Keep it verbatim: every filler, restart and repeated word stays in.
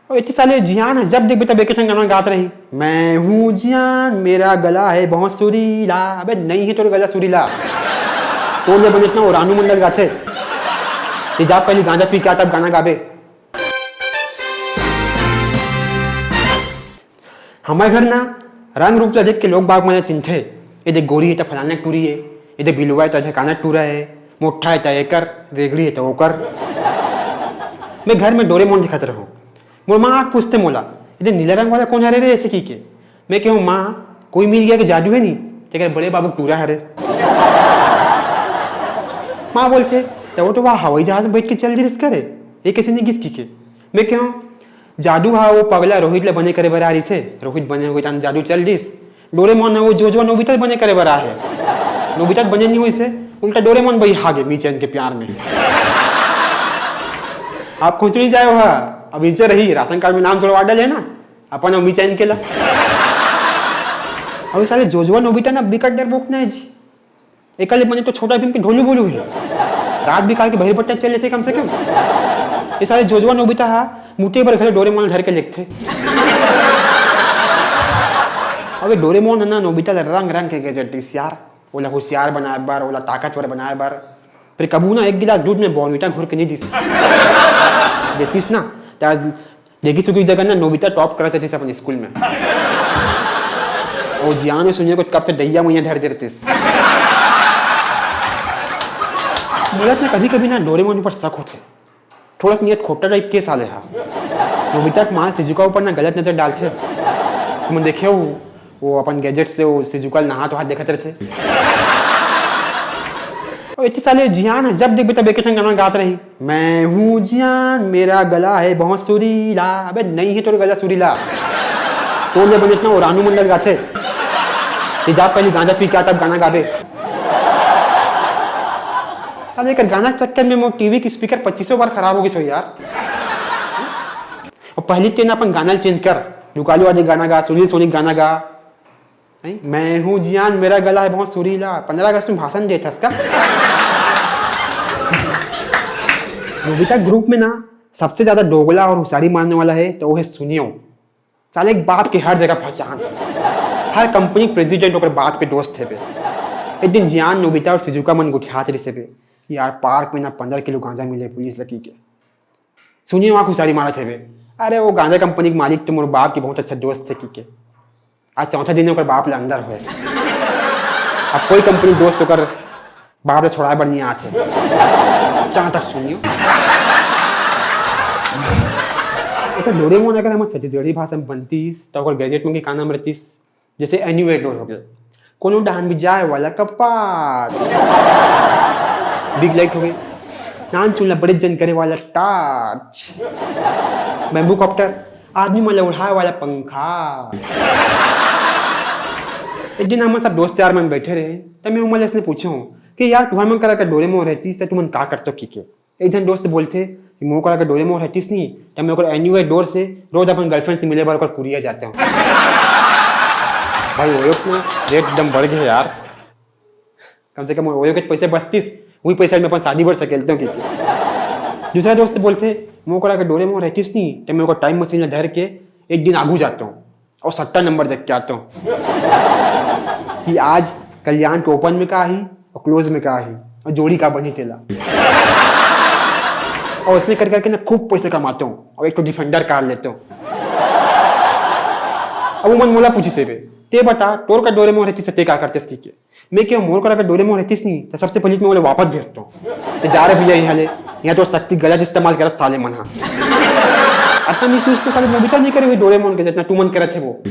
और इतने साले जियान है, जब देखबे तब एक ठन गाना गात रही, "मैं हूँ जियान, मेरा गला है बहुत सुरीला।" अबे नहीं है तोर गला सुरीला, तोर ले बने इतना ओरानू मन लग गाथे। ये जा पहले गांजा पी के आ, तब गाना गाबे। हमारे घर ना रंग रूप ला देख के लोग बाग मन चिन्हथे। ये देख गोरी है त फलाना टूरी है, ये देख बिलवा है त ढकाना टूरा है, मोट्ठा है त एकर, रेगड़ी है त ओकर। मैं घर में डोरेमोन दिखत रहूं। मोर माँ आके पूछथे मोला, "ये देख नीला रंग वाला कौन हरे रे?" ऐसे की के। मैं कहूँ, "माँ, कोई मिल गया कि जादू है नी, तेकर बड़े बाबू टूरा हरे।" माँ बोलथे, "त वो तो वहाँ हवाई जहाज में बैठ के चल दिस करे, ये कैसे नहीं गिस की के?" मैं कहूँ, जादू हा वो पगला रोहित ला बने करे बर आ रहिस हे। रोहित बने होगे तान जादू चल दिस। डोरेमोन हा वो जोजवा नोबिता बने करे बर आ हे। नोबिता बने नहीं होइस हे, उल्टा डोरेमोन बही हागे मी चैन के प्यार में। आप खोजनी जाए हो हा, अब इज्जत रही, राशन कार्ड में नाम जोड़वा डाले ना, अपन अउ मी चैन के ला। अभी साले जोजवा नोबिता ना बिकट डर बोकना है जी। एकले बने तो छोटा भीम के ढोलू बोलू है। रात बिकाल के बहिर बट्टा चल लेथे कम से कम। ये साले जोजवा नोबिता हा मुते बर घरे डोरेमोन धर के लेगथे। अबे डोरेमोन है ना नोबिता ला रंग रंग के गैजेट दिस यार। ओला होशियार बनाए बर, ओला ताकतवर बनाए बर। फिर कभू ना एक गिलास दूध में बॉर्नविटा घोर के नहीं दिस। देतिस ना, त आज देखी सुखी जगह ना नोबिता टॉप करत रहिस अपन स्कूल में। ओ जियान में सुनिए को कब से डैया मैया धर जरतिस। बोलत ना कभी कभी ना डोरेमोन पर शक होथे। थोड़ा सा नियत खोटा टाइप के साले हा। नोबिता के माँ सिजुका ऊपर ना गलत नजर डालथे। तुमन देखे हो वो अपन गैजेट से वो सिजुका नहा तो हाथ देखत रहथे। और इतने साले जियान है, जब देखबे तब एक ठन गाना गात रही, "मैं हूँ जियान, मेरा गला है बहुत सुरीला।" अबे नहीं है तोर गला सुरीला, तोर ले बने इतना ओरानू मन लग गाथे। ये जा पहले गांजा पी के आ, तब गाना गाबे। साले एकर गाना के चक्कर में मोर टीवी के स्पीकर पच्चीसों बार खराब हो गई सो यार। और पहली तेन अपन गाना चेंज कर, लुकालू वाले गाना गा, सुनील सोनी गाना गा। नहीं, "मैं हूँ जियान, मेरा गला है बहुत सुरीला।" पंद्रह अगस्त में भाषण देथस का? नोबिता ग्रुप में ना सबसे ज्यादा डोगला और हुशारी मारने वाला है तो वो है सुनियो। साले एक बाप के हर जगह पहचान है। हर कंपनी के प्रेसिडेंट ओकर बाप के दोस्त हेबे। एक दिन जियान, नोबिता और सिजुका मन गोठियात रहिस हेबे, "यार पार्क में ना पंद्रह किलो गांजा मिले पुलिस लगी के।" सुनियो वहाँ हुशारी मारत हेबे, "अरे वो गांजा कंपनी के मालिक तो मोर बाप के बहुत अच्छा दोस्त है की के।" आज चौथा दिन ओकर बाप ला अंदर होए। अब कोई कंपनी दोस्त ओकर बाप ला छोड़ाए बर नहीं आत हे। चांटा सुनियो। ऐसा डोरेमोन अगर हमर छत्तीसगढ़ी भाषा में बनतीस, तो ओकर गैजेट में के का नाम रहतीस? जैसे एनीवेयर डोर हो गया, कोनो डहान भी जाए वाला कपाट, बिग लाइट हो गई, नान चूल्हा बड़े जन करे वाला टार्च, बैम्बू कॉप्टर, आदमी मन ला उड़ाए वाला पंखा। एक दिन हम सब दोस्त यार मन बैठे रहे, तब मैं उमन ले इसने पूछे हूँ कि यार तुम्हारे मन करा का डोरेमोन रहतीस त तुमन का करते हो की के? एक झन दोस्त बोलथे कि मोर करा के डोरेमोन रहतीस नी, त मैं ओकर एनीवेयर डोर से रोज अपन गर्लफ्रेंड से मिले बर ओकर कुरिया जाते हूँ। भाई ओयो के रेट एकदम बढ़ गए यार। कम से कम ओयो के पैसे बचतीस, वही पैसा में अपन शादी बर सकेलते हूँ। दूसरा दोस्त बोलथे, मोर करा के डोरेमोन रहतीस नी, त मैं ओकर टाइम मशीन ला धर के एक दिन आगू जाते हूँ और सट्टा नंबर देख के आता हूँ कि आज कल्याण के ओपन में का ही और क्लोज में का ही और जोड़ी का बनी तेला। और इसने कर करके ना खूब पैसे कमाता हूँ और एक तो डिफेंडर कार लेता हूँ। अब उमन मोला पूछी सेबे, ते बता, तोर का डोरेमोन रहतीस ते का करते इसकी के? मैं क्या मोर करा का डोरेमोन रहतीस नी, तो सबसे पहले तो मैं बोले वापस भेजता हूँ। तो जा रहे भैया यहाँ ले, यहाँ तो शक्ति गलत इस्तेमाल करत साले मन हा। अतना मिसयूज तो साले नोबिता नहीं करे हुए डोरेमोन के, जितना तू मन करत है वो।